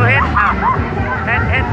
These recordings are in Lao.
ເຮັດ ເຮັດ ເຮັດ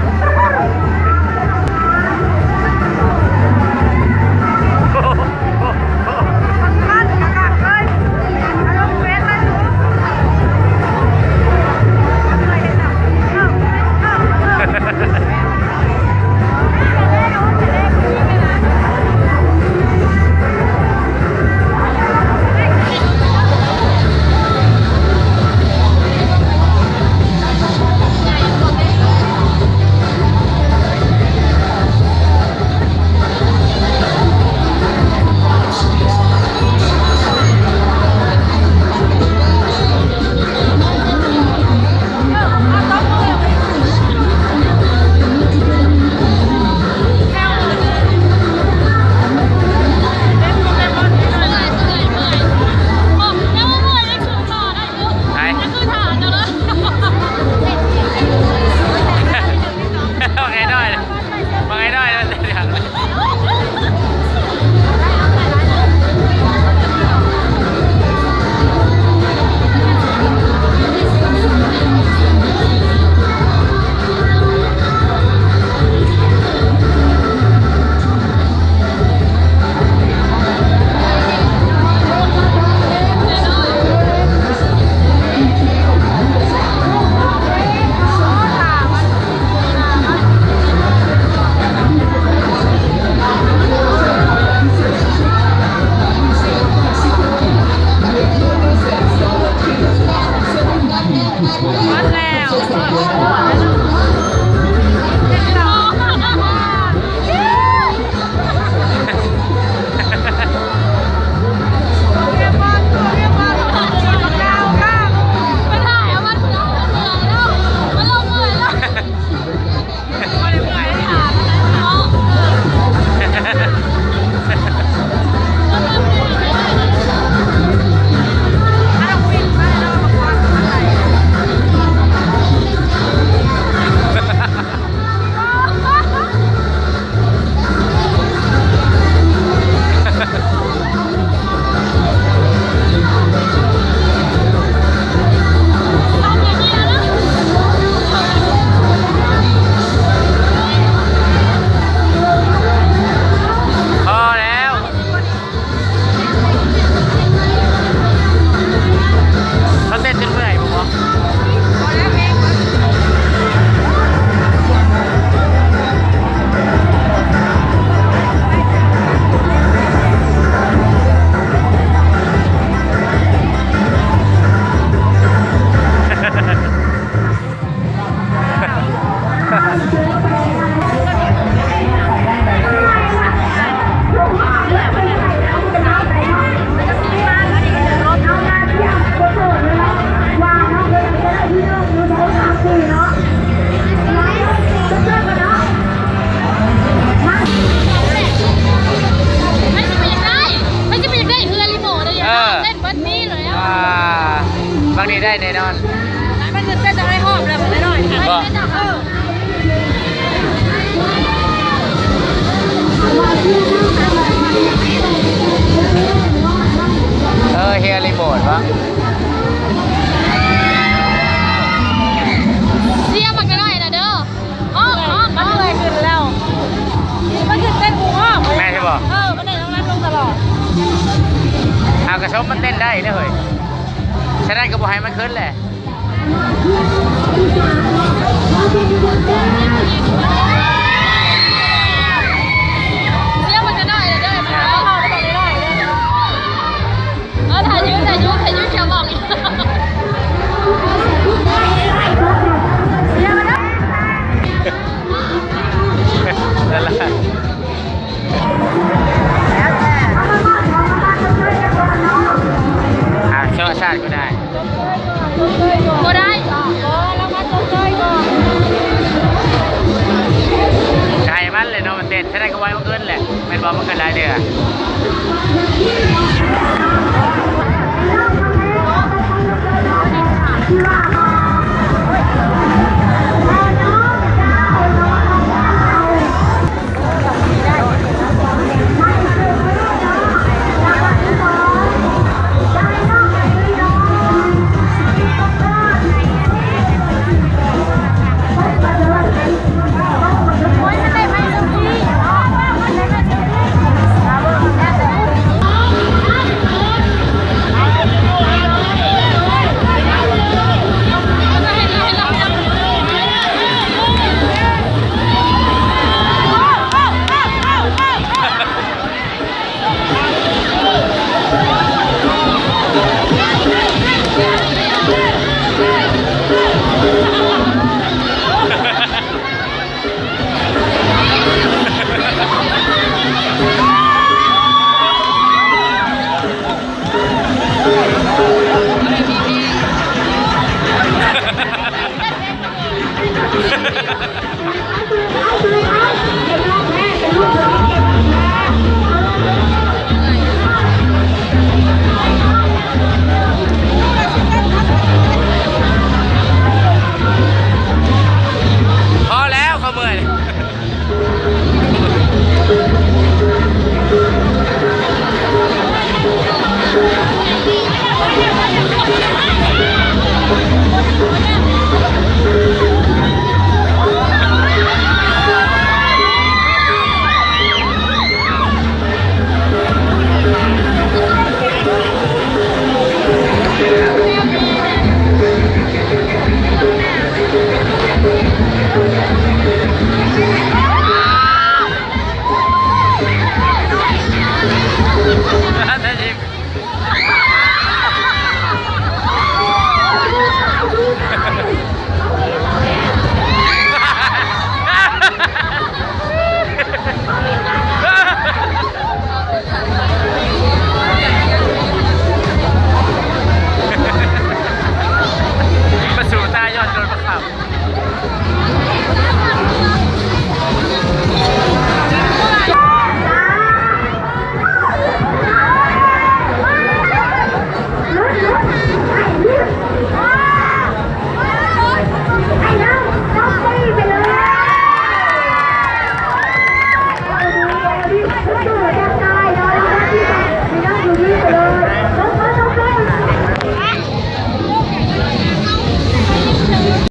ພໍແລ້ວ. ເຂົາເຕັ້ນຈົນເມື່ອຍບໍ່? ໃຜຊິບໍ່ຢາກໄດ້ ໃຜຊິບໍ່ຢາກໄດ້ເຮືອຣີໂມດເດ້? ເອີ ເຕັ້ນເບິດນີ້ເລີຍ. ອ່າ ບາງນີ້ໄດ້ແນ່ນອນ. ມັນຄືເຕັ້ນຕ້ອງໃຫ້ຮອບແລ້ວ ບໍ່ ເອີ ເອີ ເຮືອຣີໂມດເບາະ? ເສຍມັນກໍໄດ້ນະເດີ. ຮອບ ຮອບ ມັນເມື່ອຍຂຶ້ນແລ້ວ. ມັນຄືເຕັ້ນກູຮອບ. ແມ່ນໃຊ່ບໍ່? ເອີ ມັນໄດ້ນ້ຳໜັກລົງຕະຫຼອດ. ເອົາ ກະສົມມັນເຕັ້ນໄດ້ເດ້ເຮີ້ຍ. ສະນັ້ນກໍບໍ່ໃຫ້ມັນຂຶ້ນແຫຼະ. ສຽງມັນກະໜ້ອຍເດີ ມັນເອົາເຮົາໄປເລີຍ. ເອີ ຖ້າຢືນ ຖ້າຢືນ ຖ້າຢືນ ຂຽວບອກອີກ. ອ່າ ໂຊຊາດກໍໄດ້ ບໍ່ໄດ້ ບໍ່ ລາວມາຊົມເຊີຍກ່ອນ ໃຫ້ມັນແຫຼະເນາະ ມັນເຕັ້ນ ສະນັ້ນກໍໄວ້ມັນຂຶ້ນແຫຼະ ແມ່ນບໍ່? ມັນຂຶ້ນຫຼາຍເທື່ອ.